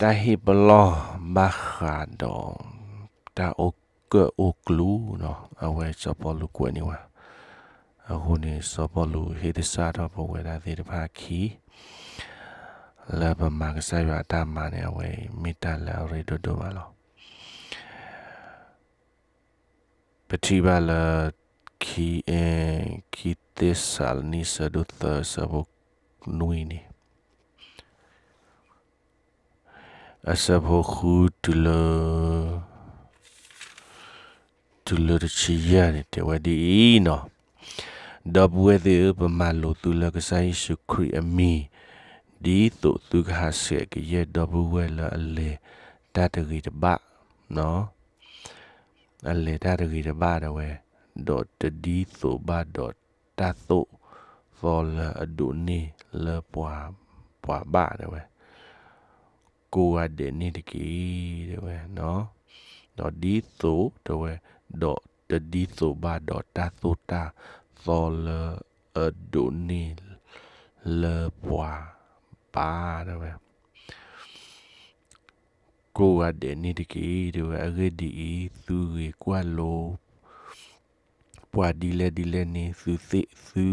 တၢ်ဟ့ၣ်ပလီၢ်ဘၣ်ဃးဒီး တၢ်အိၣ်ကၢၣ်အိၣ်ကျူနီၤ အဝဲစီၤပီလူးကွဲးန့ၢ်ဝဲ. အဃိန့ၣ် စီၤပီလူးဟ့ၣ်သဆၣ်ထီၣ်ပဝဲဒၣ်သ့ၣ်တဖၣ်အခံ လၢပမၤကစၢ်ယွၤအတၢ်မၤန့ၣ် အဝဲမ့ၢ်တၢ်လၢအရ့ဒိၣ်ဒိၣ်မးလီၤ. ပထံၣ်ဘၣ်လၢ ခံ, ခံသ့းစၤလနံ ဆၢဒိၣ်သၢ ဆၢဖိနွံန့ၣ် အဆၢဖိဃုတုၤလၢ တုၤလၢတဆံယဲၢ်န့ၣ် တဲဝဲဒ်အံၤနီၤ, ဒီပုၢ်ဝဲၢ်သ့ၣ်ဧၢ, ပမၤလိာ်သုလၢကစၢ်ယ့ၣ်ၡူးခရံာ်အမံၤ, ဒ်သိးသုကဟးဆှဲးကယဲၢ်ဒီပုၢ်ဝဲၢ်လၢအလဲၤတၢ်တဂ့ၤတဘၣ်, အလဲၤတၢ်တဂ့ၤတဘၣ်တဲဝဲ, ဒီးတဒ်သိးဘၣ်ဒီးတၢ်သိၣ်သီလၢအဒိးန့ၢ်လၢပှၤ, ပှၤဘၣ်တဲဝဲ, ကိးဂၤဒဲးန့ၣ်တက့ၢ်တဲဝဲ, ဒီးဒ်သိးတဲဝဲ, ဒီးတဒ်သိးဘၣ်ဒီးတၢ်သိၣ်တၢ်သီလၢအဒိးန့ၢ်လၢပှၤဘၣ်တဲဝဲ ကိးဂၤဒဲးန့ၣ်တက့ၢ်တဲဝဲ. အဂ့ၢ်ဒ်အံၤ, သုဂ့ၤကွၢ်လိ ပှၤဒ်လဲၣ်ဒ်လဲၣ်န့ၣ် သုသ့ၣ်, သု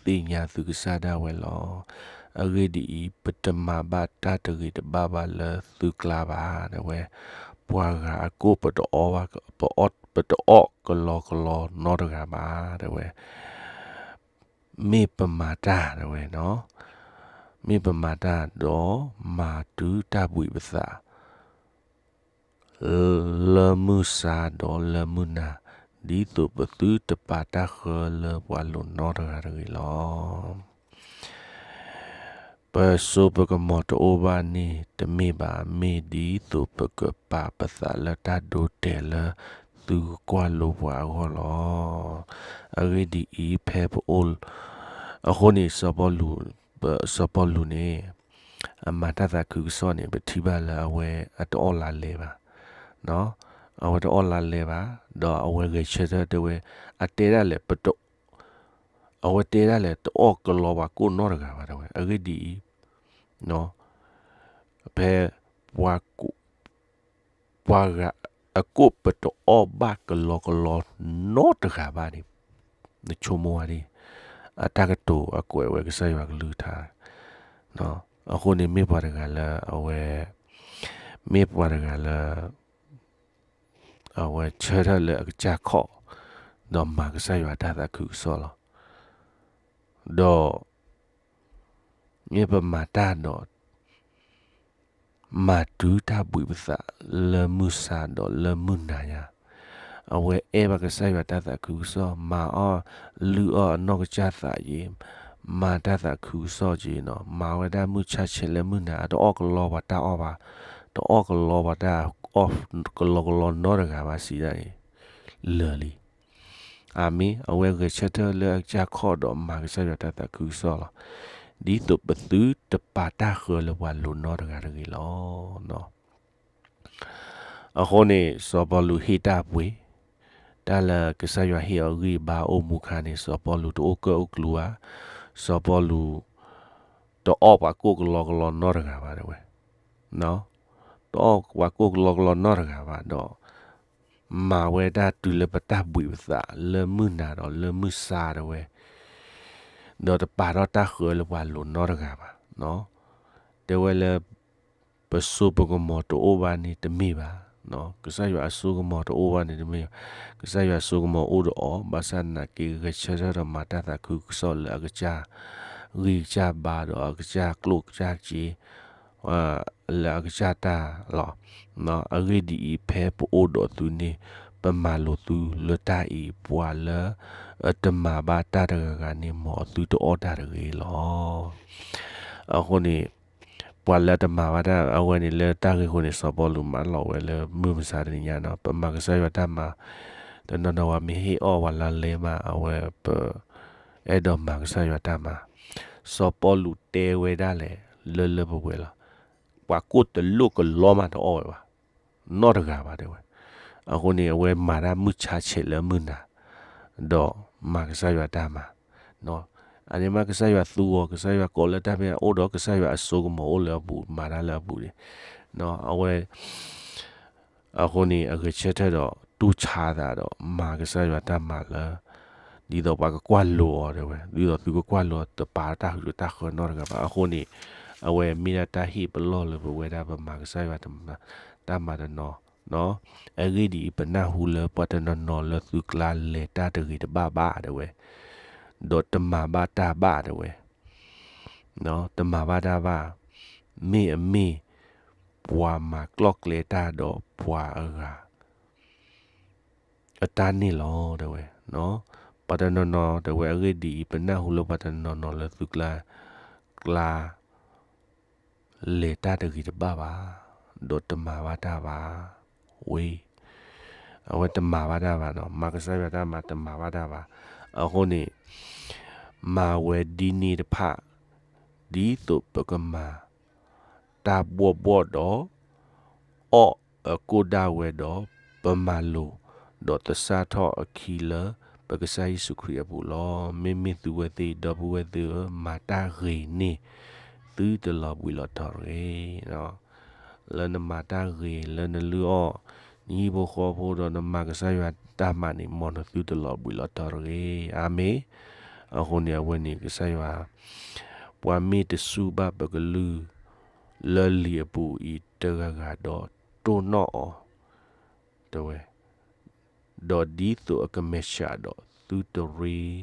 သ့ၣ်ညါသုကစၢ်ဒၣ်ဝဲလီၤ. အဂ့ၢ်ဒ်အံၤ, ပတမၤဘၣ်တၢ်တဂ့ၤတဘၣ်ဘၣ်လၢသုကျါဘၣ်တဲဝဲ, ပှၤဂၤအကိၣ်ပတအီၣ်ဘၣ်, ပအီၣ်, ပတအီၣ်ကလီကလီနီတဂၤဘၣ်တဲဝဲ. မ့ၢ်ပမၤတၢ်တဲဝဲ, မ့ၢ်ပမၤတၢ်ဒီးမၤတုၤတၢ်ဘှံးပသး လၢမုၢ်ဆါဒီးလၢမုၢ်နၤ, ဒ်သိးပသုတပာ်တၢ်ဃၢလၢပှၤလိၤနီတဂၤတဂ့ၤလီၤ. ပစိပကမီၤတအိၣ်ဘၣ်န့ၣ်တမ့ၢ်ဘၣ်, မ့ၢ်ဒ်သိးပကပာ်ပသးလၢတၢ်ဒိတဲာ်လၢသုကကွၢ်လိပှၤအဂီၢ်လီၤ. အဂ့ၢ်ဒ်အံၤ, ဖဲပအိၣ်, အဃိန့ၣ် စီၤပီလူး, စီၤပီလူးန့ၣ် အမၤတၢ်သးခုကစီၣ်န့ၣ် ပထံၣ်ဘၣ်လၢအဝဲအတအီၣ်လါလဲဘၣ်, အဝဲတအီၣ်လါလဲဘၣ်, ဒီးအဝဲဂဲၤဆၢထၢၣ်တဲဝဲ, အတဲဒၣ်လဲာ် အဝဲတဲဒၣ်လဲာ် တအီၣ်ကလီပှၤကိၣ်နီတဂၤဘၣ်တဲဝဲ. အဂ့ၢ်ဒ်အံၤ, ဖဲ ပှၤဂၤအကိၣ်ပတအီၣ်ဘၣ်ကလီကလီနီတဂၤဘၣ်န့ၣ်, နဆိကမိၣ်ဝဲဒၣ် အတၢ်ကတိၤအကွဲးဝဲကစၢ်ယွၤကလုၢ်ကထါ, အဃိန့ၣ်မ့ၢ်ပှၤတဂၤလၢအဝဲ, မ့ၢ်ပှၤတဂၤလၢ အဝဲဆၢထၢၣ်လၢအကစၢ်ခီၣ်, ဒီးမၤကစၢ်ယွၤတၢ်သးခုကစီၣ်လီၤ. ဒီး မ့ၢ်ပမၤတၢ်ဒီး မၤတုၤတၢ်ဘှံးပသးလၢမုၢ်ဆါဒီးလၢမုၢ်နၤညါ, အဝဲအဲၣ်ဘၣ်ကစၢ်ယွၤတၢ်သးခုကစီၣ်, မၤအီၣ်လုၢ်အီၣ်အနီၢ်ကစၢ်သးယံၤ, မၤတၢ်သးခုကစီၣ်က့ၤနီၤ, မၤဝဲဒၣ်မုၢ်ဆါဆဲးလၢမုၢ်နၤ, တအီၣ်ကလီပှၤတၢ်အီၣ်ဘၣ်, တအီၣ်ကလီပှၤတၢ်အီၣ်ကလီကလီနီတဂၤဘၣ်စံးဒၣ်အံၤ, လၢာ်လံ. အၤမ့ၣ်, အဝဲဂဲၤဆၢထၢၣ်လၢအကစၢ်ခီၣ်ဒီးမၤကစၢ်ယွၤတၢ်သးခုကစီၣ်လီၤ. ဒ်သိးပသုတပာ်တၢ်ဃၢလၢပှၤလိၤနီတဂၤတဂ့ၤလီၤ. အဃိန့ၣ် စီၤပီလူးဟ့ၣ်တၢ်ပှ့ၤ, တၢ်လၢကစၢ်ယွၤဟ့ၣ်အီၤဂံၢ်ဘါအိၣ်မူခါန့ၣ် စီၤပီလူးတအိၣ်ကၢၣ်အိၣ်ကျူဘၣ်, စီၤပီလူး တအီၣ်ပှၤကိၣ်ကလီကလီနီတဂၤဘၣ်တဲဝဲ, တအီၣ်ပှၤကိၣ်ကလီကလီနီတဂၤဘၣ်ဒီး မၤဝဲဒၣ်တုၤလၢပတၢ်ဘှံးပသးလၢမုၢ်နၤဒီးလၢမုၢ်ဆါတဲဝဲ, ဒီးတပာ်ထီၣ်တၢ်ဃၢလၢပှၤလိၤနီတဂၤဘၣ်. တဲဝဲလၢ ပစိပကမီၤတအိၣ်ဘၣ်န့ၣ်တမ့ၢ်ဘၣ်, ကစၢ်ယွၤအစိကမီၤတအိၣ်ဘၣ်န့ၣ်တမ့ၢ်ဘၣ်, ကစၢ်ယွၤအစိကမီၤအိၣ်ဒီးအီၤ, ဘၣ်ဆၣ်သနာ်က့ ဂဲၤဆၢထၢၣ်ဒီးမၤတၢ်သးခုကစီၣ်လၢအကစၢ်ဂံၢ်ကစၢ်ဘါဒီးအကစၢ်ကျိၣ်ကစၢ်စ့ လၢအကစၢ်တၢ်လီၤ. အဂ့ၢ်ဒ်အံၤ, ဖဲပအိၣ်ဒီးသုန့ၣ် ပမၤလိာ်သုလၢတၢ်အံၤ, ပှၤလၢအတမၤဘၣ်တၢ်တဂၤဂၤန့ၣ် မ်အသုတအီၣ်တၢ်တဂ့ၤလီၤ. အဃိန့ၣ် ပှၤလၢတမၤဘၣ်တၢ် အဝဲန့ၣ်လၢတၢ်ဂ့ၢ်အဃိန့ၣ် စီၤပီလူးမၤလီၤဝဲလၢမုၢ်မဆါတနံၤညါနီၤ, ပမၤကစၢ်ယွၤတၢ်မၤ, တနီၤနီၤပှၤမ့ၢ်ဟ့ၣ်အီၣ်ပှၤလၢလဲမး အဝဲပ အဲၣ်ဒိးမၤကစၢ်ယွၤတၢ်မၤ, စီၤပီလူးတဲဝဲဒၣ်လဲာ် လၢလၢပှဲၤပှဲၤလီၤ. ပှၤကိၣ်တလိၣ်ကလီမးတအီၣ်ဝဲဘၣ်, နီတဂၤဘၣ်တဲဝဲ. အဃိန့ၣ် အဝဲမၤတၢ်မုၢ်ဆါဆဲးလၢမုၢ်နၤ, ဒီးမၤကစၢ်ယွၤတၢ်မၤ, အန့ၣ်မးကစၢ်ယွၤသူအီၤ, ကစၢ်ယွၤကိးလၢတၢ်ဖဲအအိၣ်ဒီး ကစၢ်ယွၤအစိကမီၤအိၣ်လၢအပူၤ, မၤတၢ်လၢအပူၤန့ၣ်, အဝဲ အဃိန့ၣ် အဂဲၤဆၢထၢၣ်ဒီး တူၢ်ဆါသးဒီး မၤကစၢ်ယွၤတၢ်မၤလၢ ဒ်သိးပှၤကကွၢ်လိအီၤတဲဝဲ, ဒ်သိးသုကကွၢ်လိအီၤ တပာ်တၢ်ဃုတၢ်ဃၢနီတဂၤဘၣ်. အဃိန့ၣ် အဝဲမ့ၢ်ဒၣ်တၢ်ဟ့ၣ်ပလီၢ်လၢပဝဲဒၣ်ပမၤကစၢ်ယွၤတၢ်မၤတနီၤ, အဂ့ၢ်ဒ်အံၤ, ပနၢ်ဟူလၢပှၤတနီၤနီၤလၢသုကျါလဲၤတၢ်တဂ့ၤတဘၣ်ဘၣ်တဲဝဲ, ဒီးတမၤဘၣ်တၢ်ဘၣ်တဲဝဲ, တမၤဘၣ်တၢ်ဘၣ်, မ့ၢ်အမ့ၢ် ပှၤမၤကျီၢ်ကျဲတၢ်ဒီးပှၤအဂၤ အတၢ်န့ၣ်လီၤတဲဝဲ, ပှၤတနီၤနီၤတဲဝဲ, အဂ့ၢ်ဒ်အံၤ, ပနၢ်ဟူလၢပှၤတနီၤနီၤလၢသုကျါ ကျါ လဲၤတၢ်တဂ့ၤတဘၣ်ဘၣ်, ဒီးတမၤဘၣ်တၢ်ဘၣ်, ဝ့ၢ်, အဝဲတမၤဘၣ်တၢ်ဘၣ်နီၤ, မၤကစၢ်ယွၤတၢ်မၤတမၤဘၣ်တၢ်ဘၣ်. အဃိန့ၣ် မၤဝဲဒ်န့ၣ်တဖၣ် ဒ်သိးပကမၤ တၢ်ဘှီၣ်ဘှီၣ်ဒီး အီၣ်အကိၣ်ဒၣ်ဝဲဒီး ပမၤလိာ် ဒီးသဆၣ်ထီၣ်အခံလၢ ပကစၢ်ယ့ၣ်ၡူးခရံာ်အပူၤလီၤ. မ့မ့ၢ်သုဝဲသ့ၣ် ဒီပုၢ်ဝဲၢ်သ့ၣ်ဧၢ, မၤတၢ်ဂ့ၤန့ၣ် သုတလီၤဘှံးလီၤတီၤတဂ့ၤ. လၢနမၤတၢ်ဂ့ၤ လၢနလုၢ်အီၣ် နဟံၣ်ဖိဃီဖိ ဒီးနမၤကစၢ်ယွၤတၢ်မၤန့ၣ် မ်နသုတလီၤဘှံးလီၤတီၤတဂ့ၤ. အၤမ့ၣ်. အဃိန့ၣ် အဝဲန့ၣ်ကစၢ်ယွၤ ပှၤမ့ၢ်တစူၢ်ဘၣ်ပကလုၢ် လၢလံာ်အပူၤအံၤတဂၤဂၤဒီး တိၢ်နီၣ်အီၤ တဲဝဲ, ဒီးဒ်သိးအကမဲာ်ဆှးဒီး သုတရ့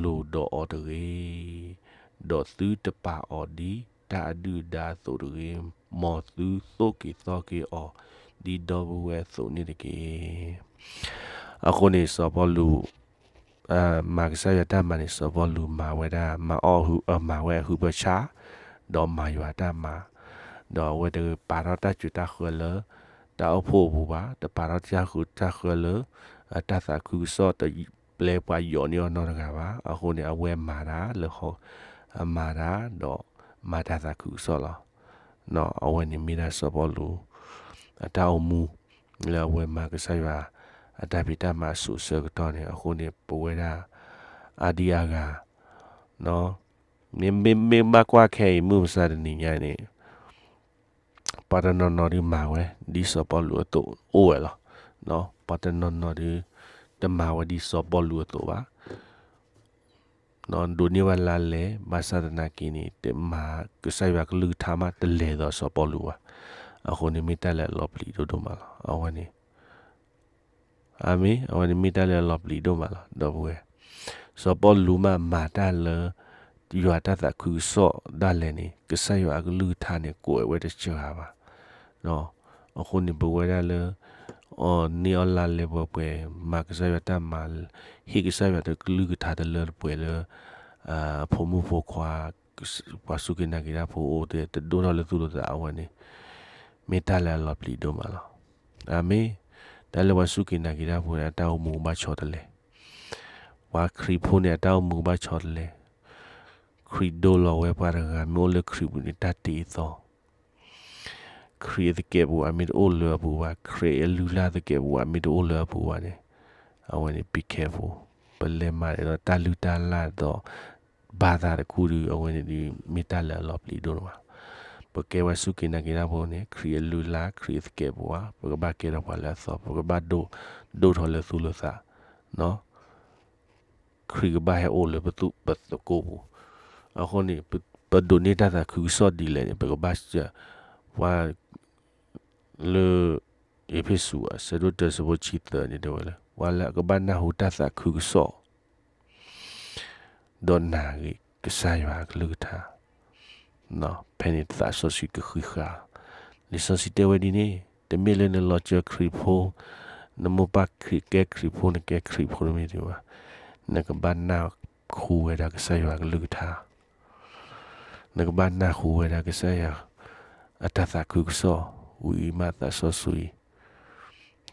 လိာ်ဒီးအီၤတဂ့ၤ, ဒီးသုတပာ်အီၤဒ်တၢ်အဒုၣ်အဒါအသိးတဂ့ၤ, မ်သုသိၣ်က့ၤသီက့ၤအီၤ ဒ်ဒီပုၢ်ဝဲၢ်အသိးန့ၣ်တက့ၢ်. အဃိန့ၣ် စီၤပီလူး မၤကစၢ်ယွၤတၢ်မၤန့ၣ် စီၤပီလူးမၤဝဲဒၣ် မၤအီၣ် မၤဝဲအဟုးပၢဆှၢ, ဒီးမၤယွၤတၢ်မၤ, ဒီးအဝဲတပာ်ထီၣ်တၢ်စူၤတၢ်ဃၢလၢ တၢ်အိၣ်ဖှိၣ်အပူၤဘၣ်, တပာ်ထီၣ်တၢ်စူၤတၢ်ဃၢလၢ တၢ်သးခုကစီၣ် တပျဲပှၤယိးန့ၢ်အီၤနီတဂၤဘၣ်. အဃိန့ၣ် အဝဲမၤတၢ်လၢ အမၤတၢ်ဒီး မၤတၢ်သးခုကစီၣ်လီၤ. အဝဲန့ၣ်မ့ၢ်ဒၣ်စီၤပီလူး အတၢ်အိၣ်မူ လၢအဝဲမၤကစၢ်ယွၤ အတၢ်ဖံးတၢ်မၤအစိၤအဆၢကတီၢ်န့ၣ် အဃိန့ၣ် ပဝဲဒၣ် အါဒံအါဂၤ မ့မ့ၢ်ဘၣ်ကွၢ်ခဲအံၤ မုၢ်မဆါတနံၤညါန့ၣ် ပှၤတနီၤနီၤဒုးမၤဝဲ ဒ်စီၤပီလူးအသိးအိၣ်ဝဲလီၤ. ပှၤတနီၤနီၤဒုး တမၤဝဲဒ်စီၤပီလူးအသိးဘၣ်. ဒိးန့ၢ်ဝဲလါလဲ ဘၣ်ဆၣ်သနာ်က့န့ၣ် တမၤကစၢ်ယွၤကလုၢ်ကထါမး တလဲၤဒီးစီၤပီလူးဘၣ်. အဃိန့ၣ်မ့ၢ်တၢ်လၢအလီၤပျံၤဒိၣ်ဒိၣ်မးလီၤ. အဝဲန့ၣ် အၤမ့ၣ်, အဝဲန့ၣ်မ့ၢ်တၢ်လၢအလီၤပျံၤဒိၣ်မးလီၤ. ဒီပုၢ်ဝဲၢ်, စီၤပီလူးမးမၤတၢ်လၢ ယွၤတၢ်သးခုကစီၣ်ဒၣ်လဲာ်န့ၣ် ကစၢ်ယွၤအကလုၢ်ကထါန့ၣ် ကိးဝဲတစှၤဘၣ်. အဃိန့ၣ် ပဝဲဒၣ်လၢ အီၣ်န့ၢ်အီၣ်လါလဲပှဲၤပှဲၤ မၤကစၢ်ယွၤတၢ်မၤ ဟ့ၣ်ကစၢ်ယွၤတကလုၢ်ကထါတလၢတပှဲၤလၢ အဖိမုၣ်ဖိခွါ ပှၤစူၢ်က့ၤနာ်က့ၤတၢ်ဖိအိၣ်တဲ တဒိၣ်ထီၣ်လၢသူၣ်လၢသးအဝဲန့ၣ် မ့ၢ်တၢ်လၢအလီၤပျံၤဒိၣ်မးလီၤ. အၤမ့ၣ်. တၢ်လၢပှၤစူၢ်က့ၤနာ်က့ၤတၢ်ဖိန့ၣ် အတၢ်အိၣ်မူကဘၣ်ဆီတလဲ. ပှၤခရံာ်ဖိန့ၣ် အတၢ်အိၣ်မူကဘၣ်ဆီတလဲ. ခရံာ်ဒိလီၤဝဲပှၤတဂၤ မ့ၢ်အိၣ်လၢခရံာ်ပူၤန့ၣ် တၢ်တ့အသီ ခရံာ်အသကဲးပဝးမ့ၢ်တအိၣ်လၢအပူၤဘၣ်, ခရံာ်အလုၢ်အလၢ်သကဲးပဝးမ့ၢ်တအိၣ်လၢအပူၤဘၣ်န့ၣ်, အဝဲန့ၣ် be careful, ပလဲၤမၤဒီးတၢ်လုၢ်တၢ်လၢ်ဒီး ဘၣ်သးတခူၣ်ဒီး အဝဲန့ၣ်ဒီး မ့ၢ်တၢ်လၢအလီၤပျံၤဒိၣ်မး. ပကဲပှၤစူၢ်က့ၤနာ်က့ၤတၢ်ဖိန့ၣ် ခရံာ်အလုၢ်အလၢ် ခရံာ်အသကဲးပဝး, ပကဘၣ်ကဲထီၣ်ပှၤလၢအသီ, ပကဘၣ်ဒိၣ်ထီၣ်လၢသူၣ်လၢသး ခရံာ်ကဘၣ်ဟဲအိၣ်လၢပသူၣ်ပသကိးပူၤ. အဃိန့ၣ် ပဒိးန့ၢ်တၢ်သးခုကစီၣ်ဒ်လဲၣ်န့ၣ် ပကဘၣ်စၢၤ ပှၤလၢ အ့းဖ့းစူး အဆၢဒိၣ်တၢ ဆၢဖိဆံသၢန့ၣ် တဲဝဲလၢ ပှၤလၢအကဘၣ်နၢ်ဟူတၢ်သးခုကစီၣ် ဒီးနာ်ဂ့ၤကစၢ်ယွၤအကလုၢ်ကထါ ဖဲန့ၣ်သးစီဆှံကဃံးဃာ်. လံာ်စီဆှံတဲဝဲဒ်န့ၣ်, တမ့ၢ်လၢနလီၤစၢၤခရံာ်ဖိ, နမိၢ်ပၢ်ခရံာ်ကဲခရံာ်ဖိ နကဲခရံာ်ဖိတမ့ၢ်ဒံးဘၣ်. နကဘၣ်နၢ်ဟူဝဲဒၣ်ကစၢ်ယွၤအကလုၢ်ကထါ, နကဘၣ်နၢ်ဟူဝဲဒၣ်ကစၢ်ယွၤ အတၢ်သးခုကစီၣ်, ဝံၤအံၤမးသးစီဆှံ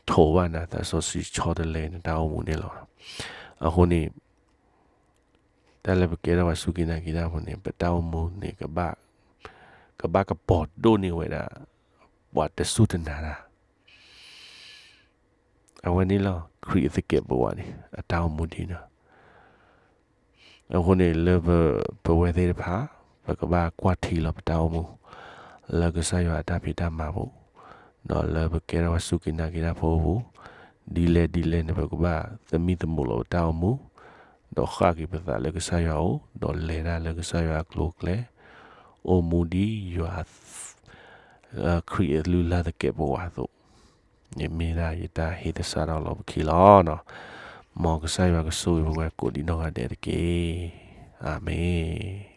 ထိးဘၣ်နၤ, သးစီဆှံဆီတလဲနတၢ်အိၣ်မူန့ၣ်လီၤ. အဃိန့ၣ် တၢ်လၢပကဲထီၣ်ပှၤစူၢ်က့ၤနာ်က့ၤတၢ်ဖိန့ၣ် ပတၢ်အိၣ်မူန့ၣ် ကဘၣ်ကပီၤဒိၣ်န့ၢ်ဝဲဒၣ် ပှၤတစူၢ်တနာ်တၢ် အဝဲန့ၣ်လီၤ. ခရံာ်အသကဲးပဝးန့ၣ် အတၢ်အိၣ်မူဒ်န့ၣ် အဃိန့ၣ်လၢပဝဲသ့ၣ်တဖၣ် ပကဘၣ်ကွၢ်ထံလီၤပတၢ်အိၣ်မူ, လၢကစၢ်ယွၤအတၢ်ဖံးတၢ်မၤပူၤ, ဒီးလၢပကဲထီၣ်ပှၤစူၢ်က့ၤနာ်က့ၤတၢ်ဖိပူၤ, ဒ်လဲၣ်ဒ်လဲၣ်န့ၣ် ပကဘၣ်သမံသမိးလီၤပတၢ်အိၣ်မူ, ဒီးဃၣ်က့ၤပသးလၢကစၢ်ယွၤအအိၣ်, ဒီးလဲၤတၢ်လၢကစၢ်ယွၤအကျိၤအကျဲ, အိၣ်မူဒ်ယွၤ ခရံာ်အလုၢ်အလၢ်သကဲးပဝးအသိး, မ့ၢ်ဒၣ်ယတၢ်ဟ့ၣ်သဆၣ်ထီၣ်လီၤပခံလီၤ. မ်ကစၢ်ယွၤကဆိၣ်ဂ့ၤပဝဲကိးဒံးနီၢ်ဂၤဒဲးတက့ၢ်. အၤမ့ၣ်.